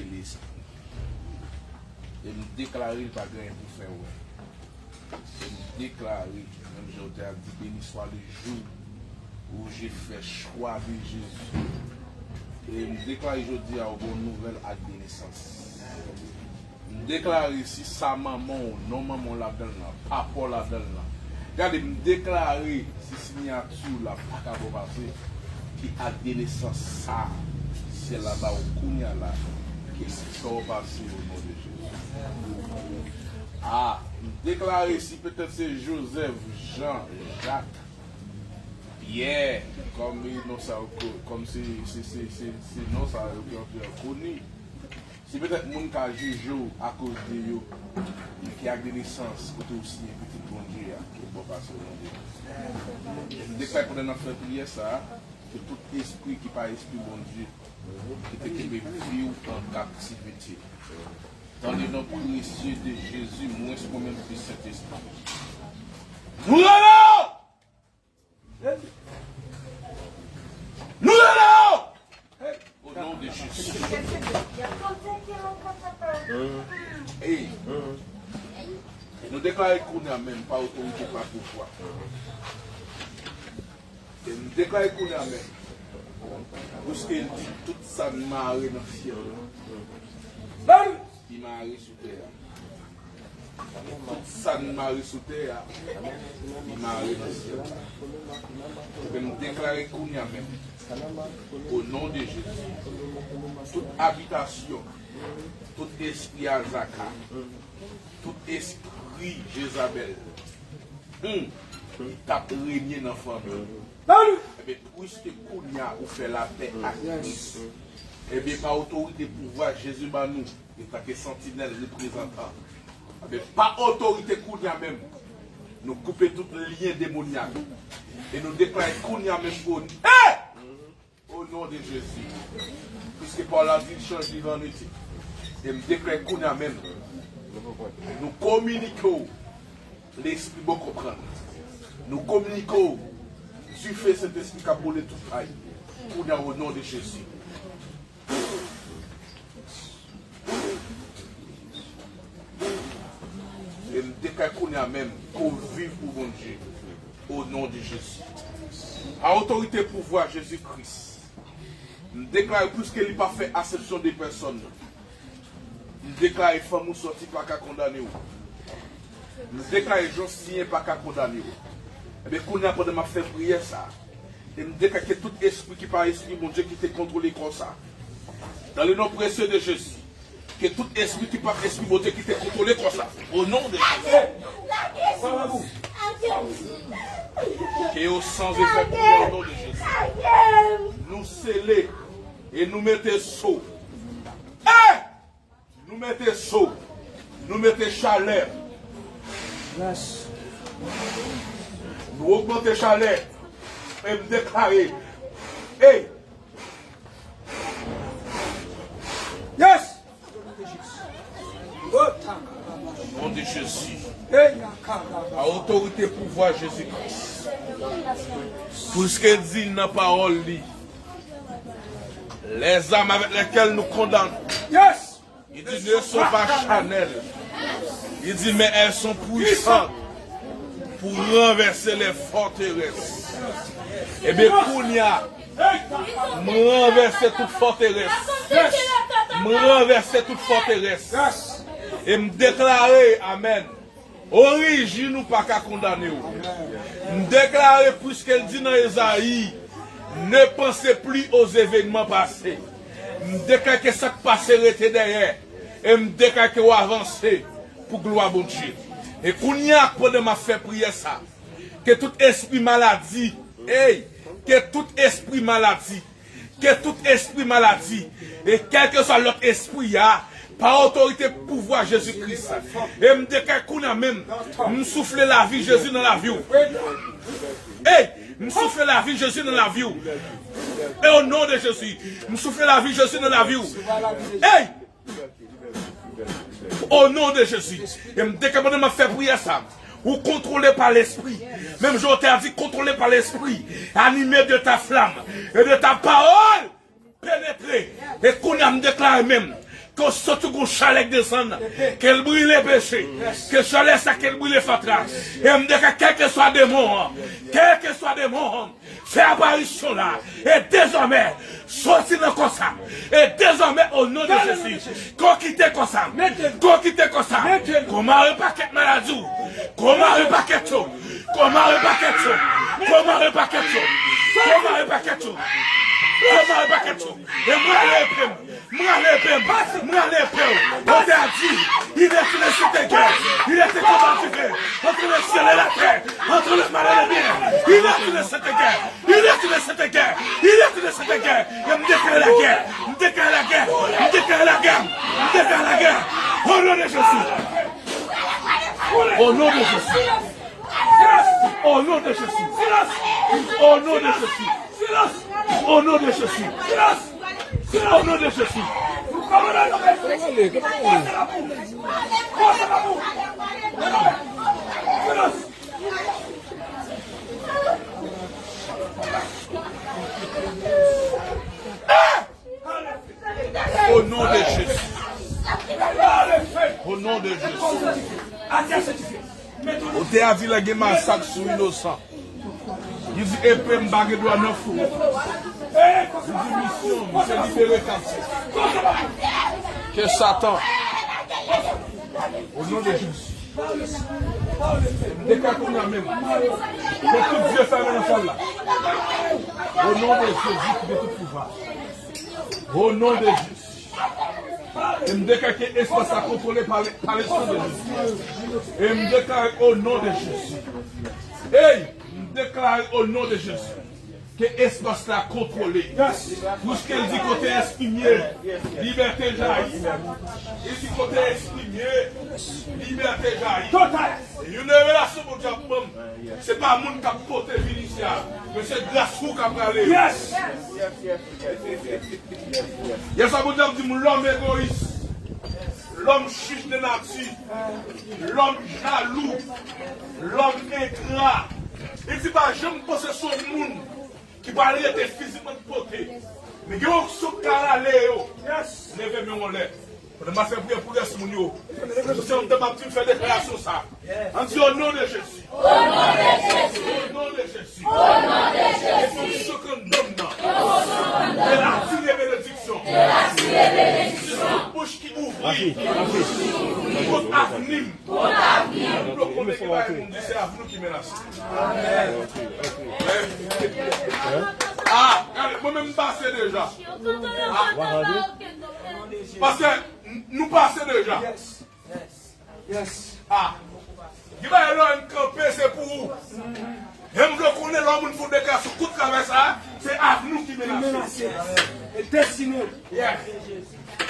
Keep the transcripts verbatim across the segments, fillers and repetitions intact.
Lespri. E m deklare l pa gen anyen pou fè wè. E m deklare, menm jan w te ap di, béni soit le jour où j'ai fait choix de Jésus. E m deklare jodi a yon bon nouvèl ak de nesans. M deklare si sa manman w, non manman w ladan l lan, papa w ladan l lan. Gade, m deklare si siyati w la pa ka bon pase, ki ak de nesans sa, syèl la ba w kounye a la, ke sa w pase o non de Jezi. A, m deklare si petèt se Joseph, Jean, Jacques, Pierre, kòm non sa yo ko-, kòm se, se, se, se, se non sa yo ki antre an koni. Si petèt moun ka jije w akoz de yo, ki ak de nesans kote w siyen pitit Bondye a, ke bon pase w Bondye. M deklare pandan n ap fè priyè sa a, ke tout espri ki pa espri Bondye, ki te kenbe vi w an kaptivite. Dans le nom précieux de Jésus, mwen sou mwen menm de Sentespri. Nou rele w! Nou rele w! O non de Jezi. Ey. Nou deklare kounye a menm pa otorite, pa pouvwa. E nou deklare kounye a menm. Piske l di tout sa n mare nan syèl la. Li mare sou tè a. Tout sa n mare sou tè a, li mare nan syèl la. Ebyen, m deklare kounye a menm, o non de Jezi, tout abitasyon, tout espri Azaka, tout espri Jezabèl, hmm, ki t ap renye nan fanmi w. Ebyen, piske kounye a ou fè lapè ak Kris, ebyen, pa otorite pouvwa Jezi ba nou, antanke santinèl reprezantan, ebyen, pa otorite kounye a menm, nou koupe tout lyen demonyak. E nou deklare kounye a menm o, hey! O non de Jezi. Piske pawòl la di l chanje l an ete. E m deklare kounye a menm, nou kominike w lespri bon konprann. Nou kominike w dife Sentespri k ap boule tout kay. Kounye a, o non de Jezi. E m deklare kounye a menm ke w viv pou Bondye. O non de Jezi. A otorite pouvwa Jezi Kris. M deklare piske li pa fè asepsyon de pèsòn. M deklare fanmi w sòti pa ka kondane w. M deklare jan w siyen pa ka kondane w. Ebyen, kounye a pandan m ap fè priyè sa a, e m deklare ke tout espri ki pa espri Bondye ki te kontwole kò sa a. Dans le nom précieux de Jésus, ke tout espri ki pa espri Bondye ki te kontwole kò sa a. O non de Jezi. Ke yo san efè pou yo o non de Jezi. Nou sele e nou mete so. Hey! Nou mete so. Nou mete chalè. Yes. Nou ogmante chalè. E m deklare. Hey! Yes! O non de Jezi. A otorite pouvwa Jezi Kris. Piske l di nan pawòl li, les armes avec lesquelles nous condamnons. Yes! Il dit, ne sont pas charnelles. Il dit, mais elles sont puissantes pour renverser les forteresses. Ebyen, kounye a, m ranvèse tout fòterès. M ranvèse tout fòterès. E m deklare, amèn, orijin ou pa ka kondane w. M deklare, piske l di nan Ezayi, ne pensez plus aux événements passés. M deklare ke sa k pase rete dèyè. E m deklare ke w avanse pou glwa Bondye. E kounye a, pandan m ap fè priyè sa, ke tout espri maladi, ey, ke tout espri maladi, ke tout espri maladi, e kèlkeswa lòt espri a, pa otorite pouvwa Jezi Kris, e m deklare kounye a menm, m soufle lavi Jezi nan lavi w. Ey, m soufle lavi Jezi nan lavi w. E o non de Jezi, m soufle lavi Jezi nan lavi w. Ey! O non de Jezi. E m deklare pandan m ap fè priyè sa, ou contrôlé par l'esprit. Menm jan w te a di, contrôlé par l'esprit, animé de ta flamme et de ta parole, pénétré. E kounye a m deklare menm, Ke w santi gon chalè k desann, ke l brile peche, ke chalè sa ke l brile fatra. E m deklare, kèlkeswa demon an, kèlkeswa demon an, fè aparisyon la, e dezòmè, soti nan kò sa, e dezòmè, o non de Jezi, ke w kite kò sa, ke w kite kò sa, ke w mare pakèt maladi w, ke w mare pakèt yo, ke w mare pakèt yo, ke w mare pakèt yo, ke w mare pakèt yo, ke w mare pakèt yo, e m rale epe m. M rale epe m, m rale epe w. Otè a di, il est une sainte guerre, il est un combat divin entre le ciel et la terre, entre le mal et le bien. Il est une sainte guerre, il est une sainte guerre, il est une sainte guerre. E m deklare lagè, m deklare lagè, m deklare lagè, m deklare lagè. O non de Jezi. O non de Jezi. O non de Jezi. O non de Jezi. O non de Jezi. O non de Jezi. O non de Jezi. O non de Jezi. Otè a di lè gen masak sou inosan. Li di epe m pa gen dwa nan fou. Li di misyon m se libere kaptif. Ke Satan. O non de Jezi. M deklare kounye a menm. Ke tout zye fèmen nan sal la. O non de Jezi ki gen tout pouvwa. O non de Jezi. E m deklare ke espas la kontwole pa le- pa Lespri de Dye. E m deklare o non de Jezi. Ey, m deklare o non de Jezi ke espas la kontwole. Piske l di kote espri m ye, libète jayi. Li di kote espri m ye, libète jayi. Total. E youn nan revelasyon Bondye ap ban m, se pa moun k ap pote vin isi a, men se gras ou k ap rale. Yes. Yè sa Bondye ap di m, lòm egoyis, lòm chich de nati, lòm jalou, lòm engra. Li di pa janm panse se yon moun ki pral rete fizikman k pote. Men gen onksyon k ka rale yo. Leve men w anlè. Pandan m ap fè priyè pou rès moun yo, se yon tan m ap di m fè deklarasyon sa. Ann di, o non de Jezi. O non de Jezi. O non de Jezi. O non de Jezi. Ke onksyon k anndan m nan. Ke onksyon k anndan m nan. Ke l atire benediksyon. Ke l atire benediksyon. Tout bouch ki ouvri. Kont avni m. Kont avni m. Mwen poko mete bagay moun di se avni w ki menase. Ah, gade, mwen menm m pase deja. Ah. Paske n- nou pase deja. Ah. Gen bagay lè w kanpe se pou ou. E m vle konnen lè yon moun fè yon deklarasyon kont travay sa, se avni w ki menase. E destine w. Yes.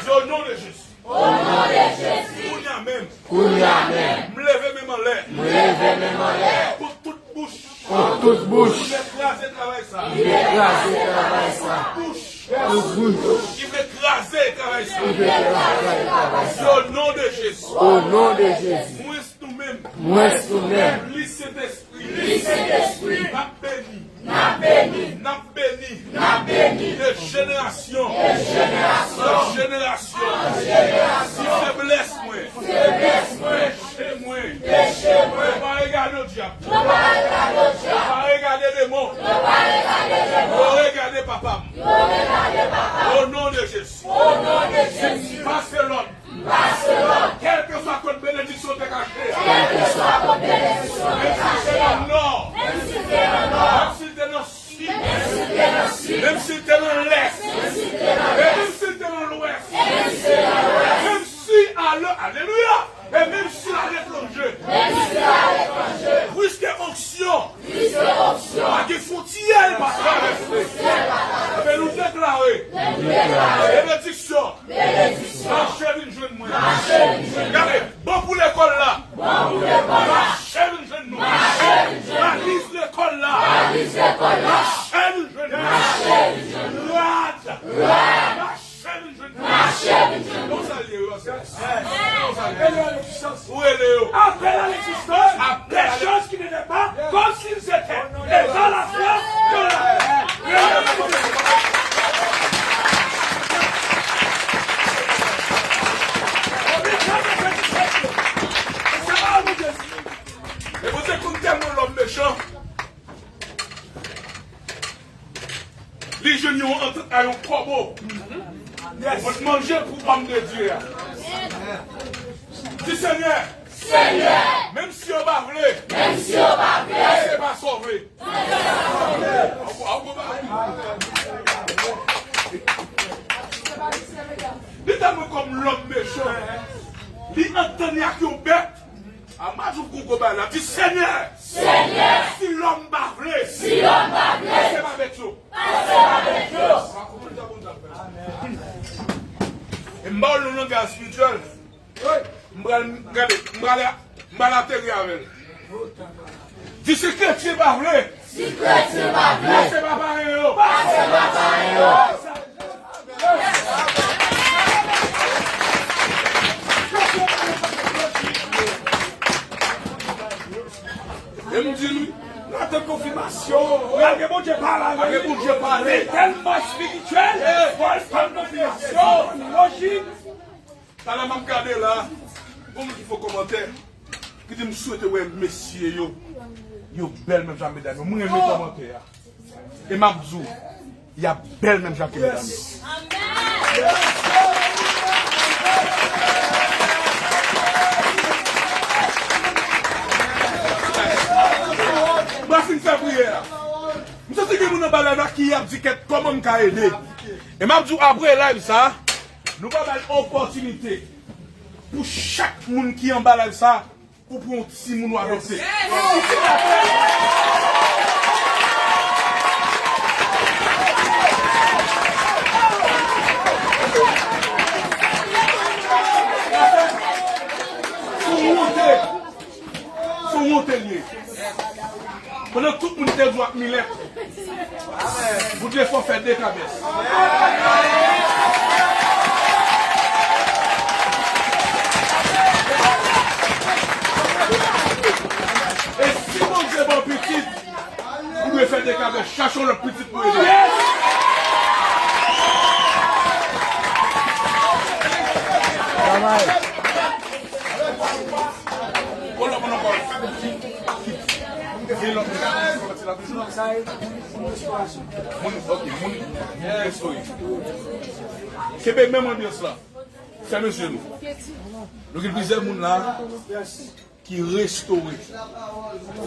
Di o non de Jezi. O non de Jezi. Kounye a menm. Kounye a menm. M leve men m anlè. M leve men m anlè. Kont tout bouch. Kont tout bouch. Ki vle kraze travay sa. Ki vle kraze travay sa. Tout bouch. Tout bouch. Ki vle kraze travay sa. Ki vle kraze travay sa. Di o non de Jezi. O non de Jezi. Mwens nou menm. Mwens nou menm. Plis Sentespri. Plis Sentespri. N ap beni. N ap beni. N ap beni. N ap beni. De jenerasyon. De jenerasyon. An jenerasyon. An jenerasyon. Ti feblès mwen. Ti feblès mwen. Peche mwen. Peche mwen. Yo pa regade yon dyab. Yo pa regade yon dyab. Yo pa regade demon. Yo pa regade demon. Yo regade papa m. Yo regade papa m. O non de Jezi. O non de Jezi. M pase lòd. Kèlkeswa kot benediksyon te kache. Kèlkeswa kot benediksyon te kache. Menm si te nan nò. Menm si te nan nò. Menm si te nan sid. Menm si te nan sid. Menm si te nan lès. Menm si te nan lès. E menm si te nan lwès. E menm si te nan lwès. Menm si ale, alelouya. E menm si aletranje. Menm si aletranje. Piske onksyon. Piske onksyon. Pa gen fwontyè l pa travèse. Pa gen fwontyè l pa travèse. Ebyen nou deklare. Ebyen nou deklare. Benediksyon. Mache vin jwenn mwen. Gade, ban pou lekòl la. Mache vin jwenn nou. Valiz lekòl la. Mache vin jwenn nou. Rad. Mache vin jwenn nou. Konsa l ye, wi, pastè. Konsa l ye. Ou rele yo. Apèl a l'existence. Apèl a l'existence. Des choses qui n'étaient pas comme s'ils étaient. Et dans la foi, dans la paix. Rele yo. Rele yo. a yon kòbo. Ou pot manje pou òm de Dye a. Di, Senyè, Senyè, menm si yo pa vle, menm si yo pa vle, pase pa sove. Li tèlman kòm lòm mechan, li antann li ak yon bèt. A, m pa di w gwo gwo bagay la. Di, Senyè, Senyè, si lòm pa vle, si lòm pa vle, pase pa bèt yo. Pase pa bèt yo. E m ba w yon langaj espirityèl. M pral, gade, m pral, m pral ateri avè l. Di, si kretyen pa vle, si kretyen pa vle, pase pa payen yo. Pase pa payen yo. E m di nou, n ap tann konfimasyon. Malgre Bondye pale avè nou, Bondye pale. Li tèlman espirityèl, fò l tann konfimasyon. Lojik. Talè m ap gade la, gon moun ki fè kòmantè, ki di, "M swete wè mesye yo, yo bèl menm jan ak medam yo." Mwen renmen kòmantè a. E m ap di w, y ap bèl menm jan ak medam yo. Mwen fin fè priyè a. M santi gen moun anba live la ki ap di, "Kèt, kòman m ka ede?" E m ap di w, apre live sa, nou va bay opòtinite pou chak moun ki anba live sa, pou pran yon timoun ou adopte. Se yon wonte. Se yon wonte l ye. Pandan tout moun te di w ap milèt, Bondye fè w fè dekabès. E si Bondye ba w pitit, ou dwe fè dekabès, chache yon lòt pitit pou ede. Hold up, hold up, hold up. Gen lòt moun. Moun, ok, moun, moun restore. Kenbe menm anbyans la. Fèmen je nou. Nou gen plizyè moun la ki restore.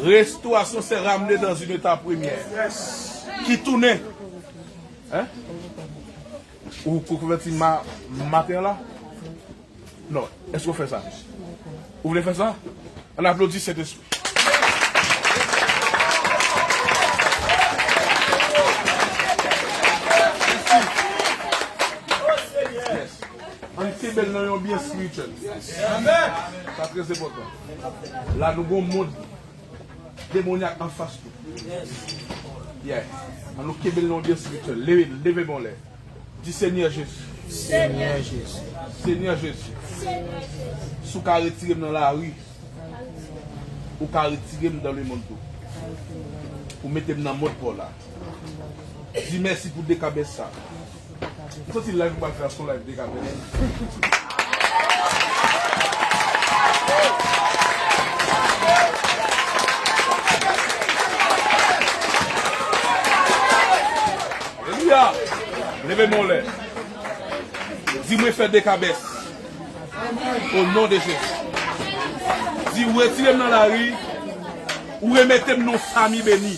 Restauration s'est ramenée dans un état premier. Ki tounen. Hein? Ou konvèti ma-, maten an la? Non. Èske w fè sa? Ou vle fè sa? Ann aplodi Sentespri. Yes. Ann kenbe l nan yon byen espirityèl. Sa trè enpòtan. La, nou gon mond demonyak anfas nou. Yeah. Ann nou kenbe l nan yon byen espirityèl. Leve, leve men w anlè. Di, Senyè Jezi. Senyè Jezi. Senyè Jezi. Si w ka retire m nan lari, ou ka retire m dans le monde tou. Ou mete m nan mond pa w la. Di mèsi pou dekabès sa. M santi live m pral fè a se yon live dekabès. Alelouya! Leve men w anlè. Di, mwen fè dekabès. O non de Jezi. Di, ou retire m nan lari. Ou remete m nan yon fanmi beni.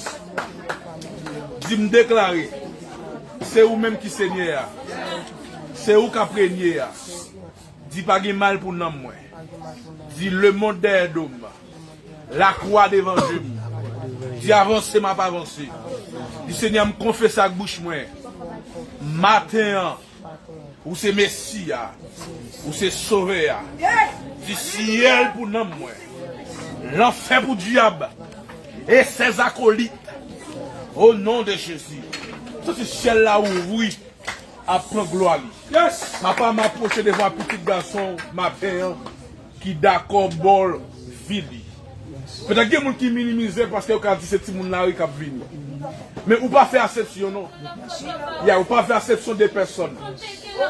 Di, m deklare, se ou menm ki Senyè a. Se ou k ap renye a. Di, pa gen mal pou nanm mwen. Di, lemonn dèyè do m. Lakwa devan je m. Di, avanse, m ap avanse. Di, Senyè, m konfese ak bouch mwen. Maten an, ou se Mesi a. Ou se Sovè a. Di, syèl pou nanm mwen. Lanfè pou dyab e sèz akolit. O non de Jezi. Santi syèl la ouvri. Ap pran glwa li. Yes. Papa, m apwoche devan pitit gason w maten an ki dakò ba w vi li. Petèt gen moun ki minimize l paske yo ka di se timoun lari k ap vini. Men ou pa fè asepsyon non. Ya, ou pa fè asepsyon de pèsòn.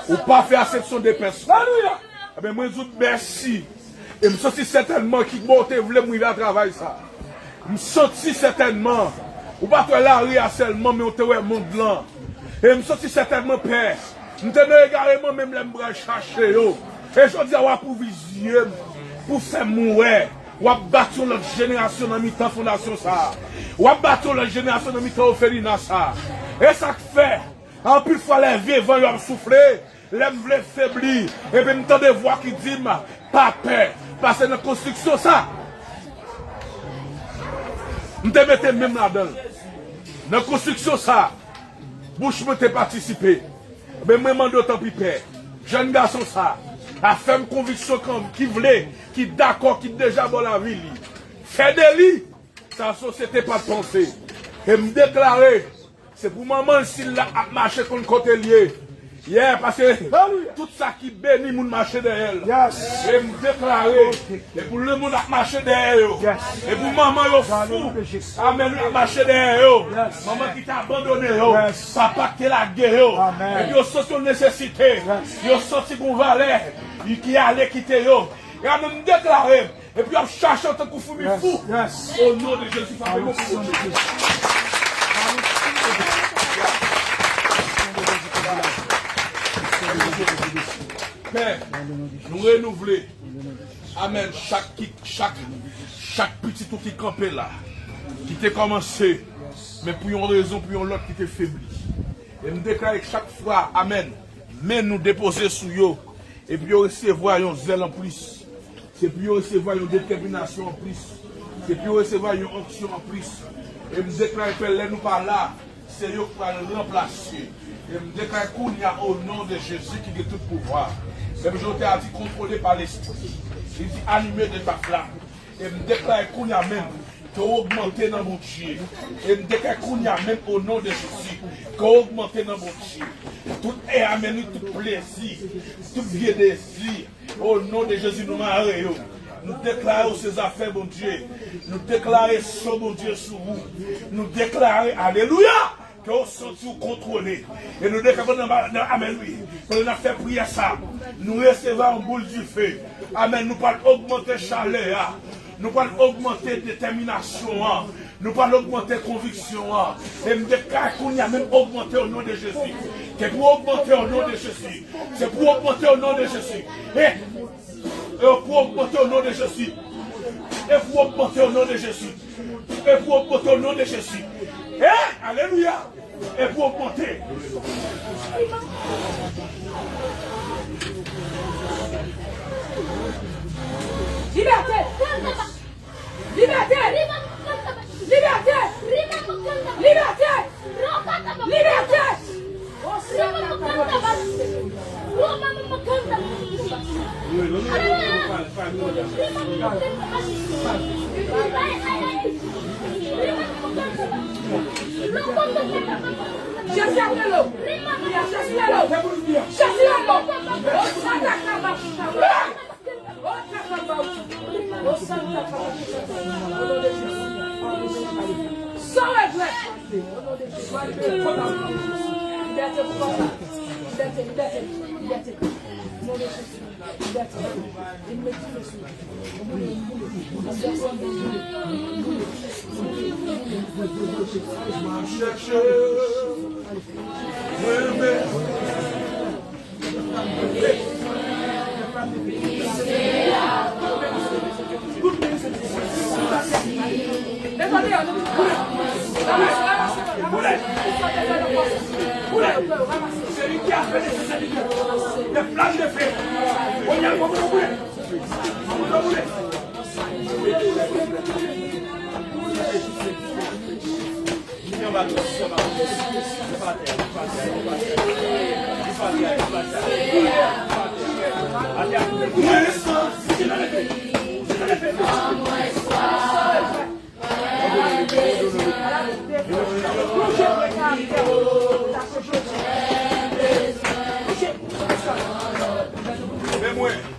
Ou pa fè asepsyon de pèsòn. Alelouya. Ebyen, mwen di w mèsi. E m santi sètènman ki bò w te vle m rive a travay sa. M santi sètènman, ou pa t wè lari a sèlman, men w te wè mond lan. E m santi sètènman pè. M te nan egareman menm lè m pral chache yo. E jodi a w ap ouvri zye m pou fè m wè. W ap bat yon lòt jenerasyon nan mitan fondasyon sa a. W ap bat yon lòt jenerasyon nan mitan òfelina sa a. E sa k fè, anpil fwa lè vye van yo ap soufle, lè m vle febli, epi m tande vwa ki di m, pa pè, paske nan konstriksyon sa, m te mete men m ladan l. Nan konstriksyon sa, bouch mwen te patisipe. Men mwen mande w tanpri pè, jèn gason sa, a fè m konviksyon kan, ki vle, ki dakò, ki deja ba w lavi li. Fè de li sa sosyete pa t panse. E m deklare, se pou manman l si l la ap mache konn kote l ye. Yeah, paske tout sa ki beni moun mache dèyè l. E m deklare, e pou lemonn ap mache dèyè yo. E pou manman yo fou. Amèn, ap mache dèyè yo. Manman ki te abandone yo. Papa ki te lage yo. Epi yo santi yon nesesite. Yo santi gon valè ki ale kite yo. E amèn, m deklare, epi y ap chache w tankou foumi fou. O non de Jezi, frape bon pou Bondye. Pè, nou renouvle. Amèn. Chak ki, chak, chak pitit ou ki kanpe la, ki te kòmanse, men pou yon rezon, pou yon lòt, ki te febli. E m deklare chak fwa, amèn, men nou depoze sou yo, epi yo resevwa yon zèl anplis. Se pou yo resevwa yon detèminasyon anplis. Se pou yo resevwa yon onksyon anplis. E m deklare, Pè, lè nou pa la, se yo k pral ranplase. E m deklare kounye a, o non de Jezi ki gen tout pouvwa. Menm jan w te a di, contrôlé par l'Esprit. Li di, animé de ta flamme. E m deklare kounye a menm, ke w ogmante nan Bondye. E m deklare kounye a menm, o non de Jezi, ke w ogmante nan Bondye. Tout, e amèn, wi, tout plezi, tout vye dezi, o non de Jezi, nou mare yo. Nou deklare w se zafè Bondye. Nou deklare so Bondye sou ou. Nou deklare, alelouya, ke w santi w kontwole. E nou deklare nan, nan, amèn, wi. Pandan n ap fè priyè sa, nou resevwa yon boul dife. Amèn. Nou pral ogmante chalè a. Nou pral ogmante detèminasyon an. Nou pral ogmante konviksyon an. E m deklare kounye a menm, ogmante o non de Jezi. Se pou ogmante o non de Jezi. Se pou ogmante o non de Jezi. E, e pou ogmante o non de Jezi. E pou ogmante o non de Jezi. E pou ogmante o non de Jezi. E, alelouya. E pou ogmante. Libète! Libète! Libète! Libète! Libète! Jezi ap rele w. Jezi rele w. Jezi rele w. Sa w regrèt? Libète pou papa. Libète, libète, libète. Non de Jezi. Libète. Vin met dife sou li. Boule, boule. Boule, boule, boule. Chèche. Mwen menm. Men mwen.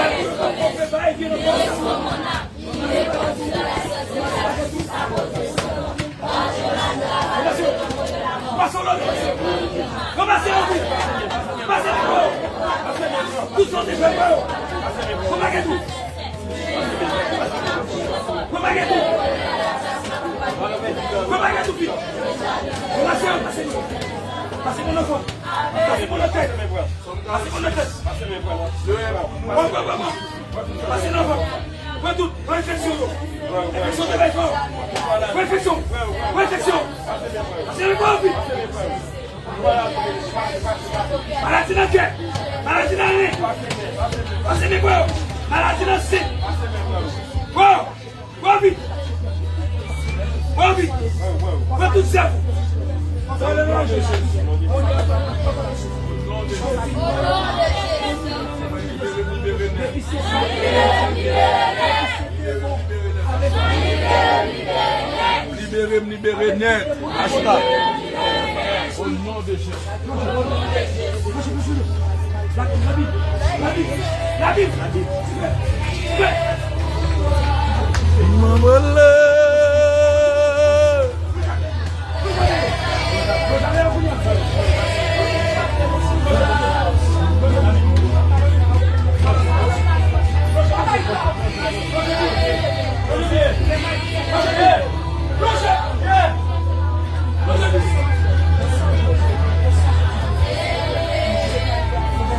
Sèl pou yo konfè bagay vye nan kò sa. Pase yon lòt. Ranmase yo vit. Pase nan kò yo. Tout sa w te fè kò yo. Ranmase tou. Ranmase tou. Ranmase tou vit. Ranmase yo, pase nou. Pase bon nan fon. Pase bon nan tèt. Pase bon nan tèt. Bon, bon, bon, bon. Pase nan vant. Pran tout. Pran enfeksyon yo. Enfeksyon te bay fò. Pran enfeksyon. Pran enfeksyon. Pase nan vant. Maladi nan kè. Maladi nan ren. Pase nan vant. Maladi nan sen. Bon. Pran vit. Pran vit. Pran tout zèv. Libere m, libere nèt. Asta. O non de Jezi. Labib, labib, labib, labib. Mwen rele.